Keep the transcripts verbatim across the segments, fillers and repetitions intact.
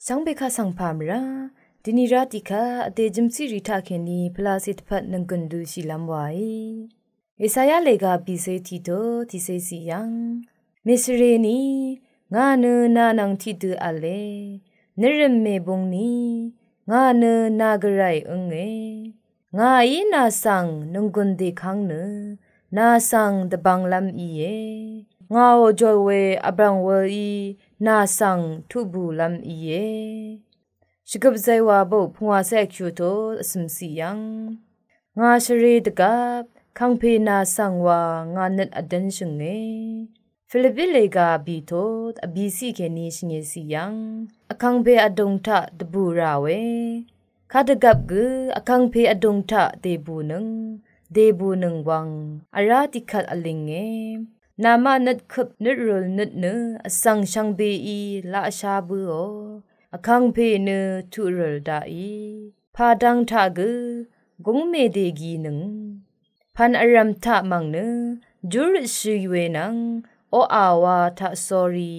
Shvngbe kaq svng pà mvrá, dini rá tiqkvt vdè jømciq rì taqkèní pvlacè dvpvt nònggùn dø shìlv́m wàí. Esaya lèga bìcé tiqtut tiqcé ciq yv́ng, mèsvrèní ngà nø nà nvng tiqdø v̄le, nvrø̀m mèbungní ngà nø nà gvray ǿnge. Ngàí nà svng nònggùn dèkv́ng nø nà svng dvbvnglv́m íe. Ngàò jòl we vbv̀ng wulí nà svng tuqbùlv́m íe. Shvgøp zaywà bok pungwàcé vkyuqtut vcø̀m ciq yv́ng, ngà shvrē dvgvp kàngpè nà svng wa ngà nøt vdǿnshø̀nge. Filipi lèga bìtut vbìciq kèní shvngøt ciq yv́ng, vkàngpè vdùng taq dvbù rà we kadvgvp gø vkàngpè vdùng taq dèbùnøng, dèbùnøng wvng vrá tiqkvt vlìnge. Namaq nøtkøp nøtrøl nøt nø vsvng shvngbeí laqshá bǿò. Vkàngpè nø tuqrøl daqí pàdvng taq gø gúng mèdègìnøng, pv̀n vrv̀m taq mv̀ng nø júrøtshì we nvng oqà wa taq sórí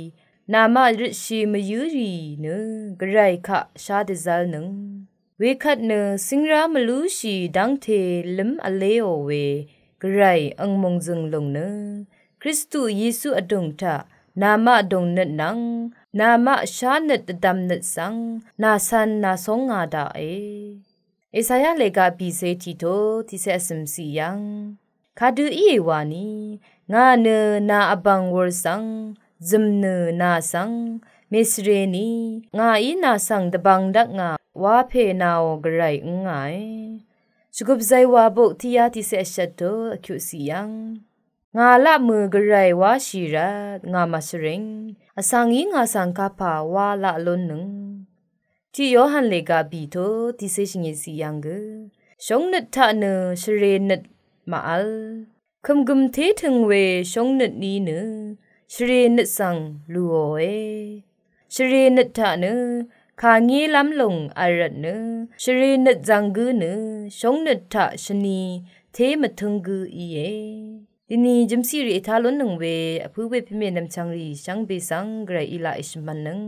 namaq røtshì mvyǿrì nø gvray kaq shá dvzv́lnøng. Wekvt nø cíngrá mvlúshì dv́ngte lǿm vléò we gvray angmungzø̀ng lùng nø Kristu Yesu vdùng taq namaq dùngnøt nvng namaq shánøt dvdvmnøt svng nàcv̄n nàcónga daqe. Esaya lèga bìcé tiqtut tiqcé vcø̀m ciq yv́ng, kadø íe wani, ngà nø nà vbv̀ng wur svng zø̀m nø nà svng mèsvrèní ngàí nà svng dvbvng dvkngà wapè nàò gvray ǿngae. Shvgøp zaywà bok tiqyá tiqcé vshvttut vkyuq ciq yv́ng, ngà laq mø̀ gvray wáshì rvt ngà màshvring, vsvng í ngà svng kapà wá laq lúnnøng. Tiq Yohan lèga bìtut tiqcé shvngøt ciq yv́ng gø, shóngnøt taq nø shvrē nøt màvl, kø̀mgø̀m tétøng we shóngnøt ní nø shvrē nøt svng lùòe. Shvrē nøt taq nø kàngélv́m lòng vl rvt nø shvrē nøt zvng gǿ nø shóngnøt taq shvni té mvtǿng gǿ íe. Dini jømciq rì ètá lúnnøng we vpǿ we pvmè nvmchvng rì shvngbe svng gvray í laq èshvmv̄nnøng.